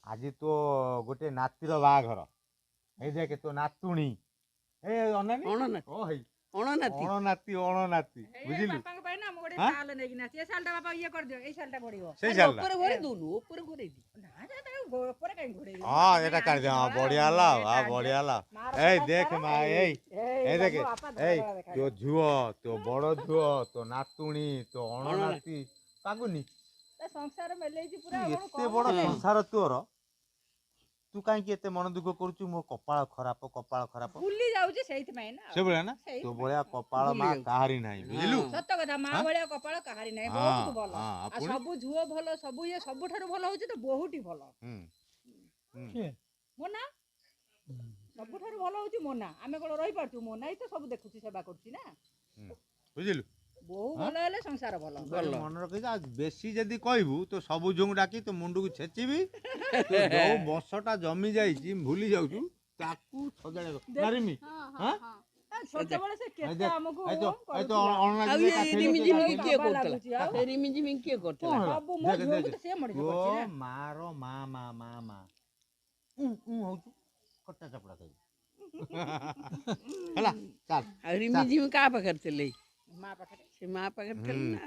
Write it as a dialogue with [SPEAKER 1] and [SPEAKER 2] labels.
[SPEAKER 1] ଆଜି ତୋ ଗୋଟେ ନାତିର ବାହାଘର। ଏଇ ଦେଖେ ତୋ ନାତୁଣୀ, ଏ ଅନାନି।
[SPEAKER 2] ଅଣନାତି।
[SPEAKER 1] ଓ ହେଇ।
[SPEAKER 2] ଅଣନାତି।
[SPEAKER 1] ଅଣନାତି, ଅଣନାତି, ବୁଝିଲୁ?
[SPEAKER 3] ବାପାଙ୍କ ପାଇଁ ନା ମୁଁ ଗୋଟେ
[SPEAKER 1] ହାଁ?
[SPEAKER 3] ଶାଲ ନେଇକିନା ଆସିଛି। ଏ ଶାଲଟା ବାପା ଇଏ କରିଦିଅ, ଏଇ ଶାଲଟା ଘୋଡିବ।
[SPEAKER 1] ସେଇ ଶାଲଟା
[SPEAKER 2] ଉପରେ ଘୋଡେଇ ଦଉନୁ, ଉପରେ ଘୋଡେଇ ଦେ।
[SPEAKER 3] ନା ନା, ତାକୁ ଉପରେ କାହିଁ ଘୋଡେଇବି?
[SPEAKER 1] ହଁ, ଏଟା କାଢିଦେ। ହଁ, ବଢିଆ ହେଲା ଆଉ। ଆଉ ବଢିଆ ହେଲା। ଏଇ ଦେଖ ମା, ଏଇ ଏଇ ଦେଖେ, ଏଇ ତୋ ଝିଅ, ତୋ ବଡ ଝିଅ, ତୋ ନାତୁଣୀ, ତୋ ଅଣନାତି ପାଗୁନି।
[SPEAKER 3] ସଂସାର ମେଲେଇଛି ପୁରା।
[SPEAKER 1] ତୁ
[SPEAKER 3] ଆଉ କଣ
[SPEAKER 1] ଏତେ
[SPEAKER 3] କମ
[SPEAKER 1] ବଡ
[SPEAKER 3] ଅଛି?
[SPEAKER 1] ସଂସାର ତୋର, ତୁ କାହିଁକି ଏତେ ମନ ଦୁଃଖ କରୁଛୁ? ମୋ କପାଳ ଖରାପ, କପାଳ ଖରାପ।
[SPEAKER 3] ଭୁଲି ଯାଉଛି ସେଇଥିପାଇଁ ନା ଆଉ।
[SPEAKER 1] ସେଭଳିଆ ନା ତୋ
[SPEAKER 3] ସେଇଥିପାଇଁ।
[SPEAKER 1] ଭଳିଆ କପାଳ ମା
[SPEAKER 2] ଭୁଲି ଯାଉଛି।
[SPEAKER 1] କାହାରି ନାହିଁ, ବୁଝିଲୁ?
[SPEAKER 3] ସତ କଥା, ମା
[SPEAKER 1] ହାଁ?
[SPEAKER 3] ଭଳିଆ କପାଳ କାହାରି ନାହିଁ। ବହୁତ ଭଲ।
[SPEAKER 1] ଆଉ
[SPEAKER 3] ଆଉ
[SPEAKER 1] ପୁଣି
[SPEAKER 3] ସବୁ ଝିଅ ଭଲ, ସବୁ ଇଏ, ସବୁଠାରୁ ଭଲ ହଉଛି ତ ବୋହୁଟି ଭଲ।
[SPEAKER 1] ହୁଁ ହୁଁ
[SPEAKER 3] ମୋନା ସବୁଠାରୁ ଭଲ ହଉଛି ମୋନା। ଆମେ କଣ ରହିପାରୁଛୁ? ମୋନା ହିଁ ତ ସବୁ ଦେଖୁଛି, ସେବା କରୁଛି ନା।
[SPEAKER 1] ବୁଝିଲୁ?
[SPEAKER 3] ବୋହୁ
[SPEAKER 1] ହାଁ?
[SPEAKER 3] ଭଲ ହେଲେ ସଂସାର ଭଲ।
[SPEAKER 2] ଭଲ।
[SPEAKER 1] ମନେ ରଖିଛୁ, ଆଉ ବେଶୀ ଯଦି କହିବୁ ତ ସବୁ ଝିଅଙ୍କୁ ଡାକି ତୋ ମୁଣ୍ଡକୁ ଛେଚିବି। ତୋ ଯୋଉ ବସଟା ଜମି ଯାଇଛି, ଭୁଲି ଯାଉଛୁ, ତାକୁ ସଜାଡ଼ିବାକୁ ନାରିମି। ହଁ?
[SPEAKER 3] ଛୋଟବେଳେ ସେ
[SPEAKER 1] ଏଇ
[SPEAKER 3] କେତେ
[SPEAKER 1] ଦେଖ,
[SPEAKER 3] ଆମକୁ
[SPEAKER 1] ଏଇ ତ ଏଇ ତ
[SPEAKER 3] କରୁଥିଲା।
[SPEAKER 1] ଅଣନାତି
[SPEAKER 2] ଆଉ ଇଏ
[SPEAKER 1] କାଖେଇଲୁ,
[SPEAKER 2] ରିମି
[SPEAKER 1] ତୋ
[SPEAKER 2] ଝିମି
[SPEAKER 1] କାଖେଇଲୁ।
[SPEAKER 2] କିଏ
[SPEAKER 3] ବାବା
[SPEAKER 2] କରୁଥିଲା?
[SPEAKER 3] ଲାଗୁଛି ଆଉ।
[SPEAKER 2] ସେ ରିମି ଝିମି କିଏ କରୁଥିଲା?
[SPEAKER 1] କଣ ହେଲା?
[SPEAKER 3] ସବୁ ମୋ
[SPEAKER 1] ଦେଖେ,
[SPEAKER 3] ଝିଅକୁ
[SPEAKER 1] ଦେଖେ।
[SPEAKER 3] ତ ସେ ମଣିଷ
[SPEAKER 1] ତୋ
[SPEAKER 3] କରିଛି ନା।
[SPEAKER 1] ମାର ମା ମା ମା ମା ଉଁ ଉଁ ହଉଛୁ, କଟା ଚପଡ଼ା ଖାଇବୁ। ହେଲା, ଚାଲ।
[SPEAKER 2] ଆଉ ରିମି ଝିମି କାହା ପାଖରେ ଥିଲେ?
[SPEAKER 3] ମା ପାଖରେ।
[SPEAKER 2] ସେ ମା ପାଖରେ ଥିଲେ ନା।